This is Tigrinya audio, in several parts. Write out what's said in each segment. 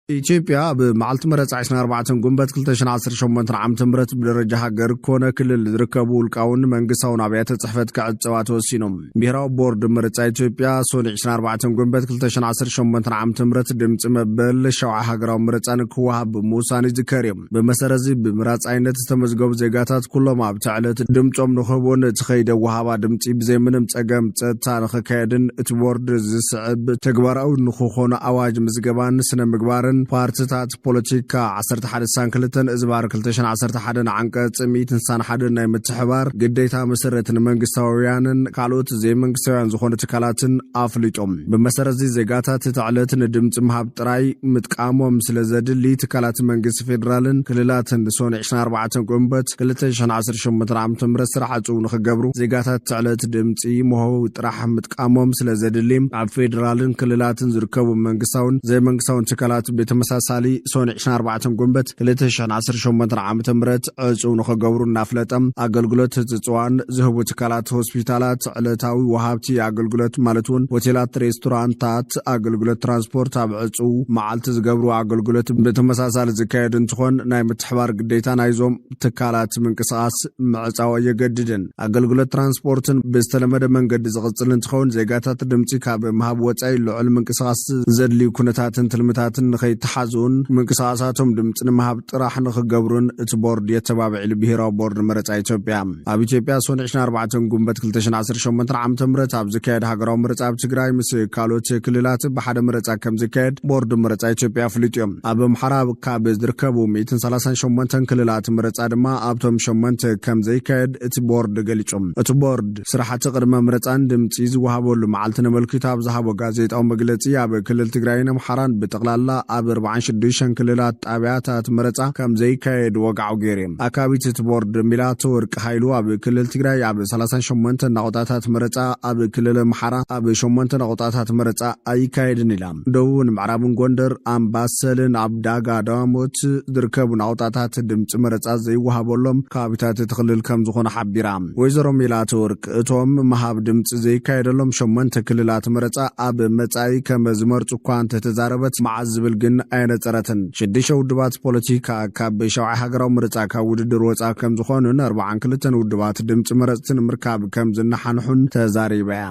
ኢትዮጵያ ኣብ መዓልቲ መረፃ ዕስራን ኣርባዕተን ጉንበት ክልተ ሽሕን ዓሰርተ ሸሞንተን ዓመተ ምህረት ብደረጃ ሃገር ኮነ ክልል ዝርከቡ ውልቃውን መንግስታውን ኣብያተ ፅሕፈት ክዕፀዋ ተወሲኖም። ብሄራዊ ቦርድ ምርጫ ኢትዮጵያ ሶኒ ዕስራን ኣርባዕተን ጉንበት ክልተ ሽሕን ዓሰርተ ሸሞንተን ዓመተ ምህረት ድምፂ መበል ሸውዓይ ሃገራዊ ምርጫ ንክወሃብ ብምውሳኑ ይዝከር እዩ። ብመሰረት እዚ ብምራፃይነት ዝተመዝገቡ ዜጋታት ኩሎም ኣብቲ ዕለት ድምፆም ንክህቡን እቲ ከይደ ወሃባ ድምፂ ብዘይምንም ፀገም ጸጥታ ንክካየድን እቲ ቦርድ ዝስዕብ ተግባራዊ ንክኾኑ ኣዋጅ ምዝገባን ስነ ምግባርን ፓርትታት ፖለቲካ ዓሰርተ ሓደ ስሳን ክልተን እዝባር ክልተ ሽሕን ዓሰርተ ሓደን ዓንቀጽ ሚእትን ስሳን ሓደን ናይ ምትሕባር ግዴታ መሰረት ንመንግስታውያንን ካልኦት ዘይመንግስታውያን ዝኾኑ ትካላትን ኣፍሊጦም። ብመሰረት እዚ ዜጋታት እቲ ዕለት ንድምፂ ምሃብ ጥራይ ምጥቃሞም ስለ ዘድሊ ትካላት መንግስቲ ፌዴራልን ክልላትን ሶኒ ዕስራን ኣርባዕተን ጉንበት ክልተ ሽሕን ዓሰርተ ሸሞንተን ዓመተ ምህረት ስራሕ ዕፅው ንክገብሩ ዜጋታት እቲ ዕለት ድምፂ መውሃቢ ጥራሕ ምጥቃሞም ስለ ዘድሊ ኣብ ፌዴራልን ክልላትን ዝርከቡ መንግስታውን ዘይመንግስታውን ትካላት ብተመሳሳሊ ሶኒ ዕስራን ኣርባዕተን ጉንበት ክልተ ሽሕን ዓሰርተ ሸሞንተን ዓመተ ምህረት ዕፅው ንክገብሩ እናፍለጠ ኣገልግሎት ህፅፅዋን ዝህቡ ትካላት ሆስፒታላት ዕለታዊ ወሃብቲ ኣገልግሎት ማለት እውን ሆቴላት፣ ሬስቶራንታት፣ ኣገልግሎት ትራንስፖርት ኣብ ዕፁው መዓልቲ ዝገብሩ ኣገልግሎት ብተመሳሳሊ ዝካየድ እንትኾን ናይ ምትሕባር ግዴታ ናይዞም ትካላት ምንቅስቃስ ምዕፃው ኣየገድድን። ኣገልግሎት ትራንስፖርትን ብዝተለመደ መንገዲ ዝቕፅል እንትኸውን ዜጋታት ድምፂ ካብ ምሃብ ወፃኢ ልዑል ምንቅስቃስ ዘድልዩ ኩነታትን ትልምታትን ንኸይተሓዙን ምንቅስቃሳቶም ድምፂ ንምሃብ ጥራሕ ንክገብሩን እቲ ቦርድ የተባብዕ ኢሉ ብሄራዊ ቦርድ መረፃ ኢትዮጵያ። ኣብ ኢትዮጵያ ሶኒ ዕስራን ኣርባዕተን ጉንበት ክልተ ሽሕን ዓሰርተ ሸሞንተን ዓመተ ምህረት ኣብ ዝካየድ ሃገራዊ መረፃ ኣብ ትግራይ ምስ ካልኦት ክልላት ብሓደ መረፃ ከም ዝካየድ ቦርድ መረፃ ኢትዮጵያ ኣፍሊጡ እዩ። ኣብ ኣምሓራ ካብ ዝርከቡ ሚእትን ሰላሳን ሸሞንተን ክልላት መረፃ ድማ ኣብቶም ሸሞንተ ከም ዘይካየድ እቲ ቦርድ ገሊጹ። እቲ ቦርድ ስራሕቲ ቅድመ መረፃን ድምፂ ዝወሃበሉ መዓልትን ኣመልኪቱ ኣብ ዝሃቦ ጋዜጣዊ መግለፂ ኣብ ክልል ትግራይን ኣምሓራን ብጠቕላላ ኣብ ኣርባዓን ሽዱሽተን ክልላት ጣብያታት መረፃ ከም ዘይካየድ ወግዓዊ ገይሩ እዩ። ኣካቢት እቲ ቦርድ ሚላቶ ወርቂ ሃይሉ ኣብ ክልል ትግራይ ኣብ ሰላሳን ሸሞንተን ናቑጣታት መረፃ፣ ኣብ ክልል ኣምሓራ ኣብ ሸሞንተ ናቑጣታት መረፃ ኣይካየድን ኢላ። ደቡብን ምዕራብን ጎንደር፣ ኣምባሰልን ኣብ ዳጋ ዳሞት ዝርከቡ ናቑጣታት ድምፂ መረፃ ዘይወሃበሎም ከባቢታት እቲ ክልል ከም ዝኾነ ሓቢራ። ወይዘሮ ሜላትወርቅ እቶም ምሃብ ድምፂ ዘይካየደሎም ሸሞንተ ክልላት መረፃ ኣብ መፃኢ ከም ዝመርፁ እኳ እንተተዛረበት መዓዝ ዝብል ግን ኣየነፀረትን። ሽዱሽተ ውድባት ፖለቲካ ካብ ሸውዓይ ሃገራዊ ምርጫ ካብ ውድድር ወፃ ከም ዝኾኑን ኣርባዓን ክልተን ውድባት ድምፂ መረፅቲ ንምርካብ ከም ዝነሓንሑን ተዛሪባ እያ።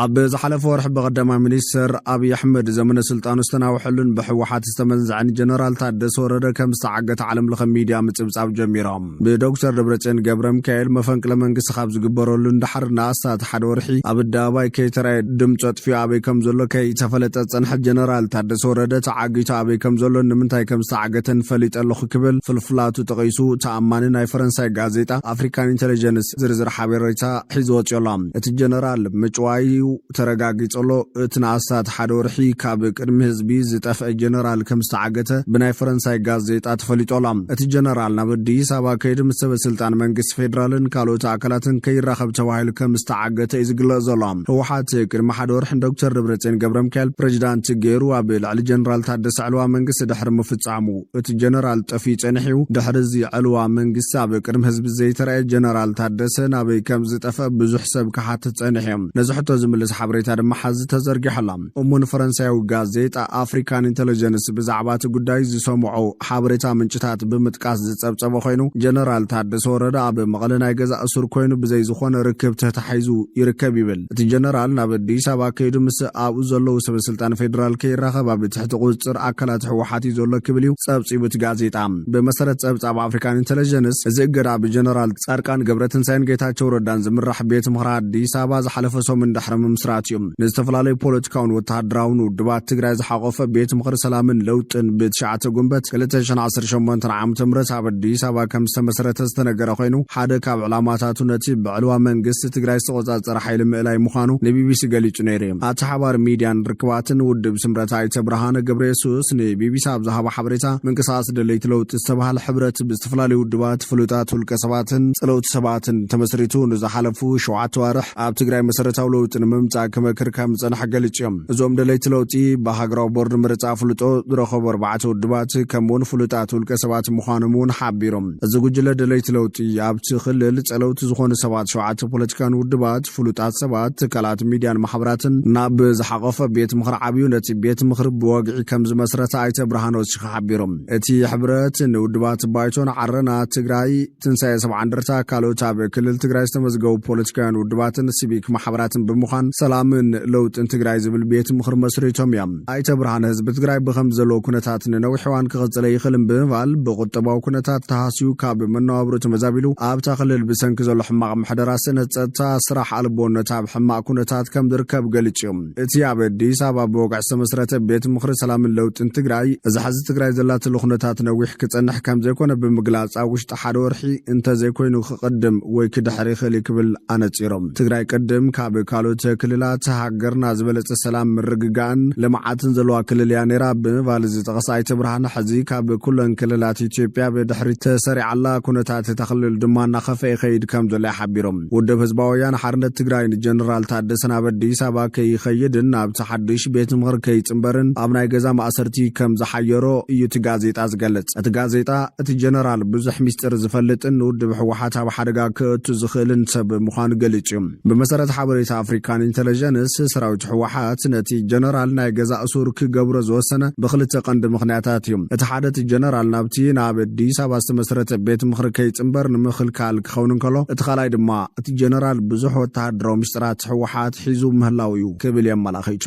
ኣብ ዝሓለፈ ወርሒ ብቐዳማይ ሚኒስትር ኣብይ ኣሕመድ ዘመነ ስልጣኑ ዝተናውሐሉን ብህወሓት ዝተመንዘዐን ጀነራል ታደሰ ወረደ ከም ዝተዓገተ ዓለም ለኸ ሚድያ ምፅብፃብ ጀሚሮም። ብዶክተር ደብረፅዮን ገብረ ሚካኤል መፈንቅለ መንግስቲ ካብ ዝግበረሉን ድሓር ንኣስታት ሓደ ወርሒ ኣብ ኣደባባይ ከይተራየ ድምፂ ኣጥፊኡ ኣበይ ከም ዘሎ ከይተፈለጠ ዝፀንሐ ጀነራል ታደሰ ወረደ ተዓጊቱ ኣበይ ከም ዘሎን ንምንታይ ከም ዝተዓገተን ፈሊጠ ኣለኹ ክብል ፍልፍላቱ ጠቒሱ ተኣማኒ ናይ ፈረንሳይ ጋዜጣ ኣፍሪካን ኢንተለጀንስ ዝርዝር ሓበሬታ ሒዙ ወፂኡ ኣሎ። እቲ ጀነራል ምጭዋዩ ተረጋጊጹ ኣሎ። እቲ ንኣስታት ሓደ ወርሒ ካብ ቅድሚ ህዝቢ ዝጠፍአ ጀነራል ከም ዝተዓገተ ብናይ ፈረንሳይ ጋዜጣ ተፈሊጡ ኣሎ። እቲ ጀነራል ናብ ኣዲስ ኣበባ ከይዱ ምስ ሰበ ስልጣን መንግስቲ ፌዴራልን ካልኦት ኣካላትን ከይራኸብ ተባሂሉ ከም ዝተዓገተ እዩ ዝግለጽ ዘሎ። ህወሓት ቅድሚ ሓደ ወርሒ ንዶክተር ደብረጽዮን ገብረ ሚካኤል ፕሬዚዳንት ገይሩ ኣብ ልዕሊ ጀነራል ታደሰ ዕልዋ መንግስቲ ድሕሪ ምፍጻሙ እቲ ጀነራል ጠፊኡ ጸኒሑ እዩ። ድሕሪ እዚ ዕልዋ መንግስቲ ኣብ ቅድሚ ህዝቢ ዘይተራእየ ጀነራል ታደሰ ናበይ ከም ዝጠፍአ ብዙሕ ሰብ ክሓትት ጸኒሑ እዩ። ነዚ ሕቶ ዝምልስ ሓበሬታ ድማ ሓዚ ተዘርጊሑ ኣሎ። እሙን ፈረንሳያዊ ጋዜጣ ኣፍሪካን ኢንተለጀንስ ብዛዕባ እቲ ጉዳይ ዝሰምዖ ሓበሬታ ምንጭታት ብምጥቃስ ዝጸብጸበ ኮይኑ፣ ጀነራል ታደሰ ወረደ ኣብ መቐለ ናይ ገዛ እሱር ኮይኑ ብዘይ ዝኾነ ርክብ ተታሒዙ ይርከብ ይብል። እቲ ጀነራል ናብ ኣዲስ ኣበባ ከይዱ ምስ ኣብኡ ዘለዉ ሰበ ስልጣን ፌዴራል ከይራኸብ ኣብ ትሕቲ ቁፅፅር ኣካላት ህወሓት እዩ ዘሎ ክብል እዩ ጸብጺቡ እቲ ጋዜጣ። ብመሰረት ጸብጻብ ኣፍሪካን ኢንተለጀንስ፣ እዚ እገዳ ብጀነራል ጻድቃን ገብረትንሳኤን ጌታቸው ረዳን ዝምራሕ ቤት ምኽሪ ኣዲስ ኣበባ ዝሓለፈ ሰሙን ድሕሪ ምምስራት እዩ። ንዝተፈላለዩ ፖለቲካውን ወተሃደራውን ውድባት ትግራይ ዝሓቆፈ ቤት ምኽሪ ሰላምን ለውጥን ብትሽዓተ ጉንበት ክልተ ሽሕን ዓሰርተ ሸሞንተን ዓመተ ምህረት ኣብ ኣዲስ ኣበባ ከም ዝተመሰረተ ዝተነገረ ኮይኑ፣ ሓደ ካብ ዕላማታቱ ነቲ ብዕልዋ መንግስቲ ትግራይ ዝተቆጻጸረ ሓይሊ ምእላይ ምዃኑ ንቢቢሲ ገሊጹ ነይሩ እዩ። ኣተሓባሪ ሚድያን ርክባትን ውድብ ስምረት ኣይተ ብርሃነ ገብረየሱስ ንቢቢሲ ኣብ ዝሃቦ ሓበሬታ፣ ምንቅስቃስ ደለይቲ ለውጢ ዝተባህለ ሕብረት ብዝተፈላለዩ ውድባት፣ ፍሉጣት ውልቀ ሰባትን ጸለውቲ ሰባትን ተመስሪቱ ንዝሓለፉ ሸውዓተ ዋርሕ ኣብ ትግራይ መሰረታዊ ለውጢ ምምጻእ ክመክር ከም ዝጸንሐ ገሊጹ እዮም። እዞም ደለይቲ ለውጢ ብሃገራዊ ቦርድ ምርጻ ኣፍልጦ ዝረኸቡ ኣርባዕተ ውድባት ከምኡውን ፍሉጣት ውልቀ ሰባት ምዃኖም እውን ሓቢሮም። እዚ ጉጅለ ደለይቲ ለውጢ ኣብቲ ክልል ጸለውቲ ዝኾኑ ሰባት ሸውዓተ ፖለቲካን ውድባት፣ ፍሉጣት ሰባት፣ ትካላት ሚድያን ማሕበራትን ናብ ዝሓቆፈ ቤት ምኽሪ ዓብዩ ነቲ ቤት ምኽሪ ብወግዒ ከም ዝመስረተ ኣይተ ብርሃነ ወሲኹ ሓቢሮም። እቲ ሕብረት ንውድባት ባይቶን ዓረና ትግራይ ትንሳኤ ሰብዓ እንደርታ ካልኦት ኣብ ክልል ትግራይ ዝተመዝገቡ ፖለቲካውያን ውድባትን ሲቪክ ማሕበራትን ብምዃን ሰላምን ለውጥን ትግራይ ዝብል ቤት ምኽሪ መስሪቶም እዮም። ኣይተ ብርሃነ ህዝቢ ትግራይ ብኸም ዘለዎ ኩነታት ንነዊሕ እዋን ክቕጽለ ይኽእልን ብምባል ብቁጠባዊ ኩነታት ተሃስዩ ካብ መነባብሮ ተመዛቢሉ ኣብታ ክልል ብሰንኪ ዘሎ ሕማቕ ምሕደራ ስነ ጸጥታ ስራሕ ኣልቦነት ኣብ ሕማቕ ኩነታት ከም ዝርከብ ገሊጹ እዩ። እቲ ኣብ ኣዲስ ኣበባ ብወግዒ ዝተመስረተ ቤት ምኽሪ ሰላምን ለውጥን ትግራይ እዚ ሕዚ ትግራይ ዘላትሉ ኩነታት ነዊሕ ክጸንሕ ከም ዘይኮነ ብምግላጽ ኣብ ውሽጢ ሓደ ወርሒ እንተዘይኮይኑ ክቕድም ወይ ክድሕር ይኽእል እዩ ክብል ኣነጺሮም። ትግራይ ቅድም ካብ ካልኦት ክልላት ሃገርና ዝበለጸ ሰላም ምርግጋእን ልምዓትን ዘለዋ ክልል እያ ነይራ ብምባል ዝጠቐሰ ኣይተ ብርሃነ ሕዚ ካብ ኩለን ክልላት ኢትዮጵያ ብድሕሪት ተሰሪዓላ ኩነታት እታ ክልል ድማ እናኸፈ ይኸይድ ከም ዘሎ ሓቢሮም። ውድብ ህዝባዊ ወያነ ሓርነት ትግራይ ንጀነራል ታደሰ ናብ ኣዲስ ኣበባ ከይኸይድን ናብቲ ሓድሽ ቤት ምኽሪ ከይጽንበርን ኣብ ናይ ገዛ ማእሰርቲ ከም ዝሓየሮ እዩ እቲ ጋዜጣ ዝገልጽ። እቲ ጋዜጣ እቲ ጀነራል ብዙሕ ሚስጥር ዝፈልጥን ንውድብ ህወሓት ኣብ ሓደጋ ክእቱ ዝኽእልን ሰብ ምዃኑ ገሊጹ እዩ። ብመሰረት ሓበሬታ ኣፍሪካን ኢንተለጀንስ ሰራዊት ህወሓት ነቲ ጀነራል ናይ ገዛ እሱር ክገብሮ ዝወሰነ ብክልተ ቀንዲ ምኽንያታት እዩ። እቲ ሓደ እቲ ጀነራል ናብቲ ናብ ኣዲስ ኣበባ ዝተመስረተ ቤት ምኽሪ ከይጽንበር ንምኽልካል ክኸውን እንከሎ እቲ ካልኣይ ድማ እቲ ጀነራል ብዙሕ ወተሃደራዊ ምስጢራት ህወሓት ሒዙ ምህላው እዩ ክብል የመላኺቱ።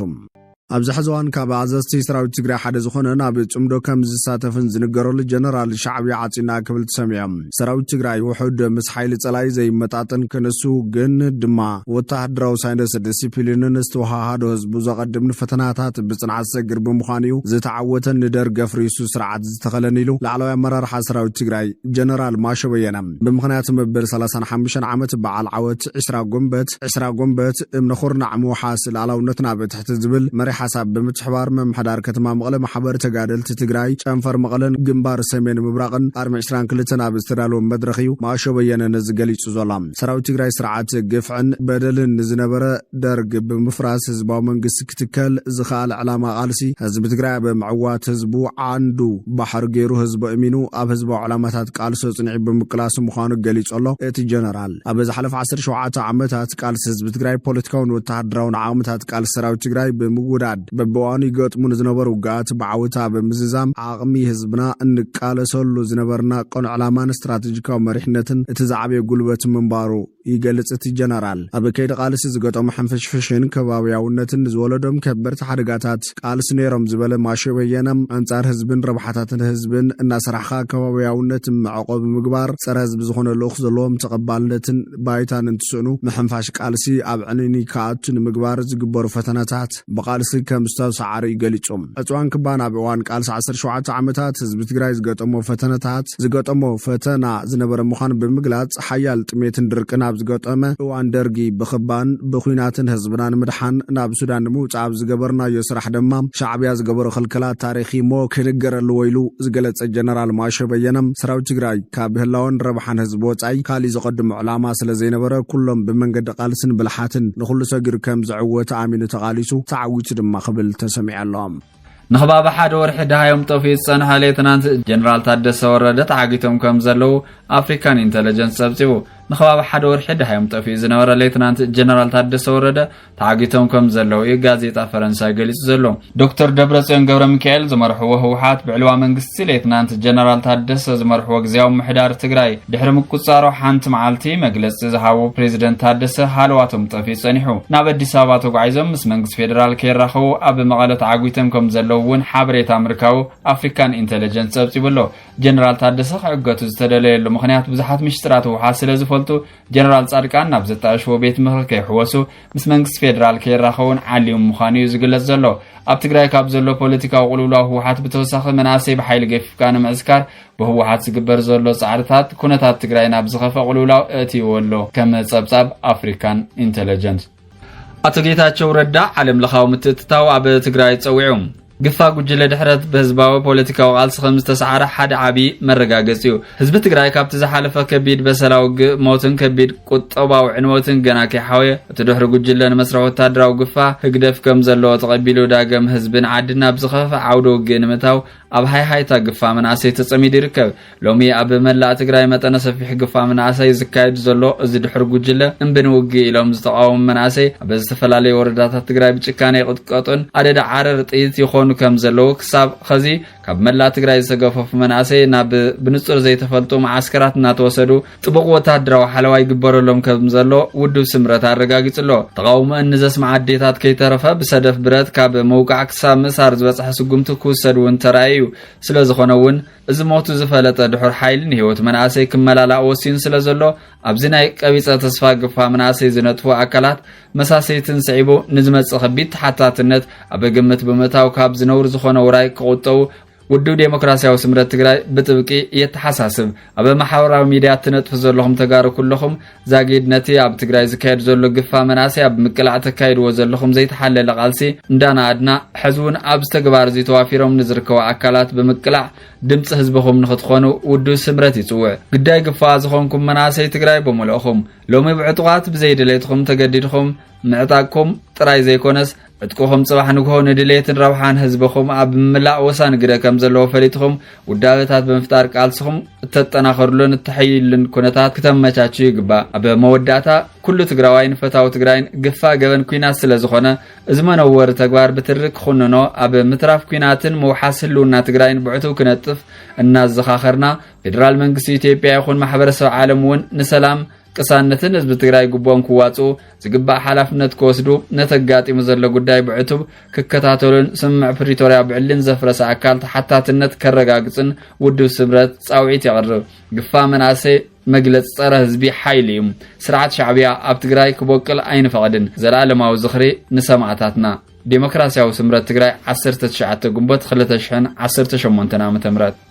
ኣብዚ ሕዚ እዋን ካብ ኣዘዝቲ ሰራዊት ትግራይ ሓደ ዝኾነ ናብ ጽምዶ ከም ዝሳተፍን ዝንገረሉ ጀነራል ሻዕብያ ዓጺና ክብል ተሰሚዖም። ሰራዊት ትግራይ ውሑድ ምስ ሓይሊ ጸላኢ ዘይመጣጠን ክንሱ ግን ድማ ወተሃደራዊ ሳይንስ ዲሲፕሊንን ዝተወሃሃዶ ህዝቡ ዘቐድም ንፈተናታት ብጽንዓት ዝሰግር ብምዃኑ እዩ ዝተዓወተን ንደርግ ኣፍሪሱ ስርዓት ዝተኸለን ኢሉ ላዕለዋይ ኣመራርሓ ሰራዊት ትግራይ ጀነራል ማሾ በየነ። ብምኽንያት መበል ሰላሳን ሓሙሽተን ዓመት በዓል ዓወት ዕስራ ጎንበት፣ ዕስራ ጎንበት እምነ ኹርናዕ ምውሓስ ልኣላውነትና ብትሕቲ ዝብል መሪ ሓሳብ ብምትሕባር ምምሕዳር ከተማ መቐለ ማሕበር ተጋደልቲ ትግራይ ጨንፈር መቐለን ግንባር ሰሜን ምብራቕን ኣርሚ ዕስራን ክልተን ኣብ ዝተዳለወ መድረኽ እዩ ማሾ በየነ ነዚ ገሊጹ ዘሎ። ሰራዊት ትግራይ ስርዓት ግፍዕን በደልን ንዝነበረ ደርግ ብምፍራስ ህዝባዊ መንግስቲ ክትከል ዝኸኣለ ዕላማ ቃልሲ ህዝቢ ትግራይ ኣብ ምዕዋት ህዝቡ ዓንዱ ባሕሪ ገይሩ ህዝቡ እሚኑ ኣብ ህዝባዊ ዕላማታት ቃልሲ ጽንዒ ብምቅላሱ ምዃኑ ገሊጹ ኣሎ። እቲ ጀነራል ኣብ ዝሓለፈ ዓሰርተ ሸውዓተ ዓመታት ቃልሲ ህዝቢ ትግራይ ፖለቲካውን ወተሃደራውን ዓቕምታት ቃልሲ ሰራዊት ትግራይ ብምውዳድ በብእዋኑ ይገጥሙ ንዝነበሩ ውግኣት ብዓወታ ብምዝዛም ዓቕሚ ህዝብና እንቃለሰሉ ዝነበርና ቅኑዕ ዕላማን ስትራቴጂካዊ መሪሕነትን እቲ ዝዓበየ ጉልበት ምንባሩ ይገልጽ እቲ ጀነራል። ኣብ ከይዲ ቃልሲ ዝገጠሙ ሕንፍሽፍሽን ከባብያውነትን ንዝወለዶም ከበድቲ ሓደጋታት ቃልሲ ነይሮም ዝበለ ማሾ በየነ፣ ኣንጻር ህዝብን ረብሓታትን ህዝብን እናሰራሕኻ ከባብያውነት መዕቆቢ ምግባር ጸረ ህዝቢ ዝኾነ ልኡኽ ዘለዎም ተቐባልነትን ባይታን እንትስእኑ ምሕንፋሽ ቃልሲ ኣብ ዕንኒ ክኣቱ ንምግባር ዝግበሩ ፈተናታት ብቃልሲ ከም ዝተሰዓሩ እዩ ገሊጹ። ዕጽዋን ክባን ኣብ እዋን ቃልሲ ዓሰርተ ሸውዓተ ዓመታት ህዝቢ ትግራይ ዝገጠሞ ፈተነታት ዝገጠሞ ፈተና ዝነበረ ምዃኑ ብምግላጽ ሓያል ጥሜትን ድርቅን ኣብ ዝገጠመ እዋን ደርጊ ብኽባን ብኹናትን ህዝብና ንምድሓን ናብ ሱዳን ንምውጻእ ኣብ ዝገበርናዮ ስራሕ ድማ ሻዕብያ ዝገበሮ ክልከላ ታሪኽ እሞ ክንገረሉ ወይሉ ዝገለጸ ጀነራል ማሾ በየነ ሰራዊት ትግራይ ካብ ህላወን ረብሓን ህዝቢ ወጻኢ ካሊእ ዘቐድሞ ዕላማ ስለ ዘይነበረ ኩሎም ብመንገዲ ቃልስን ብልሓትን ንኹሉ ሰጊሩ ከም ዝዕወት ኣሚኑ ተቓሊሱ ተዓዊቱ ድማ ክብል ተሰሚዑ ኣሎ። ንኽባብ ሓደ ወርሒ ደሃዮም ጠፊኡ ዝጸንሐ ሌትናንት ጀነራል ታደሰ ወረደ ተዓጊቶም ከም ዘለዉ ኣፍሪካን ኢንተለጀንስ ጸብጺቡ። ንኽባብ ሓደ ወርሒ ደሃዮም ጠፊኡ ዝነበረ ሌትናንት ጀነራል ታደሰ ወረደ ተዓጊቶም ከም ዘለዉ እዩ ጋዜጣ ፈረንሳይ ገሊጹ ዘሎ። ዶክተር ደብረጽዮን ገብረ ሚካኤል ዝመርሕዎ ህወሓት ብዕልዋ መንግስቲ ሌትናንት ጀነራል ታደሰ ዝመርሕዎ ግዜያዊ ምሕዳር ትግራይ ድሕሪ ምቁጻሮ ሓንቲ መዓልቲ መግለጺ ዝሃቡ ፕሬዚደንት ታደሰ ሃለዋቶም ጠፊኡ ጸኒሑ። ናብ ኣዲስ ኣበባ ተጓዒዞም ምስ መንግስቲ ፌዴራል ከይራኸቡ ኣብ መቐለ ተዓጊቶም ከም ዘለዉ እውን ሓበሬታ ምርካቡ ኣፍሪካን ኢንተለጀንስ ጸብጺቡ ኣሎ። ጀነራል ታደሰ ክዕገቱ ዝተደለየሉ ምኽንያት ብዙሓት ምሽጥራት ህወሓት ስለ ዝፈልጡ ጀነራል ጻድቃን ናብ ዘጣየሽዎ ቤት ምኽሪ ከይሕወሱ ምስ መንግስቲ ፌዴራል ከይራኸቡን ዓልዮም ምዃኑ እዩ ዝግለጽ ዘሎ። ኣብ ትግራይ ካብ ዘሎ ፖለቲካዊ ቅልውላው ህወሓት ብተወሳኺ መናእሰይ ብሓይሊ ገፊፍካ ንምዕስካር ብህወሓት ዝግበር ዘሎ ጻዕርታት ኩነታት ትግራይ ናብ ዝኸፈ ቅልውላው እእትይዎ ኣሎ ከም ጸብጻብ ኣፍሪካን ኢንተለጀንስ። ኣቶ ጌታቸው ረዳ ዓለም ለኻዊ ምትእትታው ኣብ ትግራይ ጸዊዑ። ግፋ ጉጅለ ድሕረት ብህዝባዊ ፖለቲካዊ ቃልሲ ከም ዝተሰዓረ ሓደ ዓብዪ መረጋገፂ እዩ። ህዝቢ ትግራይ ካብቲ ዝሓለፈ ከቢድ በሰላ ውግእ፣ ሞትን ከቢድ ቁጠባዊ ዕንወትን ገና ከይሓወየ፣ እቲ ድሕሪ ጉጅለ ንመስርሕ ወታደራዊ ግፋ ህግደፍ ከም ዘለዎ ተቐቢሉ፣ ዳግም ህዝብን ዓድን ናብ ዝኸፍአ ዓውደ ውግእ ንምእታው ኣብ ሃይሃይታ ግፋ መናእሰይ ተጸሚዱ ይርከብ። ሎሚ ኣብ መላእ ትግራይ መጠነ ሰፊሕ ግፋ መናእሰይ ዝካየድ ዘሎ እዚ ድሕሪ ጉጅለ እምቢ ንውግእ ኢሎም ዝተቓወሙ መናእሰይ ኣብ ዝተፈላለዩ ወረዳታት ትግራይ ብጭካኔ ይቕጥቀጡን ኣደዳ ዓረር ጥይት ይኾኑ ከም ዘለዉ ክሳብ ኸዚ ካብ መላእ ትግራይ ዝተገፈፉ መናእሰይ ናብ ብንጹር ዘይተፈልጡ መዓስከራት እናተወሰዱ ጥቡቕ ወታደራዊ ሓለዋ ይግበረሎም ከም ዘሎ ውድብ ስምረት ኣረጋጊጹ ኣሎ። ተቓውሞአን ንዘስምዓ ኣዴታት ከይተረፈ ብሰደፍ ብረት ካብ ምውቃዕ ክሳብ ምእሳር ዝበጽሐ ስጉምቲ ክውሰድ እውን ተራእዩ እዩ። ስለ ዝኾነ እውን እዚ ሞቱ ዝፈለጠ ድሑር ሓይሊ ንህይወት መናእሰይ ክመላላእ ወሲኑ ስለ ዘሎ ኣብዚ ናይ ቀቢጸ ተስፋ ግፋ መናእሰይ ዝነጥፉ ኣካላት መሳሰይትን ስዒቡ ንዝመጽእ ከቢድ ተሓታትነት ኣብ ግምት ብምእታው ካብ ዝነውር ዝኾነ ውራይ ክቑጠቡ ውድብ ዴሞክራሲያዊ ስምረት ትግራይ ብጥብቂ የተሓሳስብ። ኣብ ማሕበራዊ ሚድያ እትነጥፉ ዘለኹም ተጋሩ ኩለኹም ዛጊድ ነቲ ኣብ ትግራይ ዝካየድ ዘሎ ግፋ መናእሰይ ኣብ ምቅላዕ ተካይድዎ ዘለኹም ዘይተሓለለ ቃልሲ እንዳናኣድና ሕዚ እውን ኣብዚ ተግባር እዚ ተዋፊሮም ንዝርከቡ ኣካላት ብምቅላዕ ድምፂ ህዝብኹም ንክትኾኑ ውድብ ስምረት ይፅውዕ። ግዳይ ግፋ ዝኾንኩም መናእሰይ ትግራይ ብምልእኹም ሎሚ ብዕጡቓት ብዘይድሌትኹም ተገዲድኹም ምዕጣቅኩም ጥራይ ዘይኮነስ ዕጥቅኹም ጽባሕ ንግሆ ንድሌትን ረብሓን ህዝብኹም ኣብ ምምላእ ወሳኒ ግደ ከም ዘለዎ ፈሊጥኹም ውዳበታት ብምፍጣር ቃልስኹም እተጠናኸሩሉን እተሐይሉን ኩነታት ክተመቻችዩ ይግባእ። ኣብ መወዳእታ ኩሉ ትግራዋይን ፈታዊ ትግራይን ግፋ ገበን ኲናት ስለ ዝኾነ እዚ መነወሪ ተግባር ብትሪ ክኹንኖ ኣብ ምትራፍ ኲናትን ምውሓስ ህልውና ትግራይን ብዕቱብ ክነጥፍ እናዘኻኸርና ፌደራል መንግስቲ ኢትዮጵያ ይኹን ማሕበረሰብ ዓለም እውን ንሰላም ቅሳነትን ህዝቢ ትግራይ ግቦም ክዋፅኡ ዝግባእ ሓላፍነት ክወስዱ ነቲ ኣጋጢሙ ዘሎ ጉዳይ ብዕቱብ ክከታተሉን ስምምዕ ፕሪቶርያ ብዕልን ዘፍረሰ ኣካል ተሓታትነት ከረጋግፅን ውድብ ስምረት ፃውዒት የቕርብ። ግፋ መናእሰይ መግለፂ ፀረ ህዝቢ ሓይሊ እዩ። ስርዓት ሻዕብያ ኣብ ትግራይ ክቦቅል ኣይንፈቕድን። ዘለኣለማዊ ዝኽሪ ንሰማእታትና። ዴሞክራሲያዊ ስምረት ትግራይ ዓሰርተ ትሽዓተ ግንቦት ክልተ ሽሕን ዓሰርተ ሸሞንተን ዓመተ ምህረት።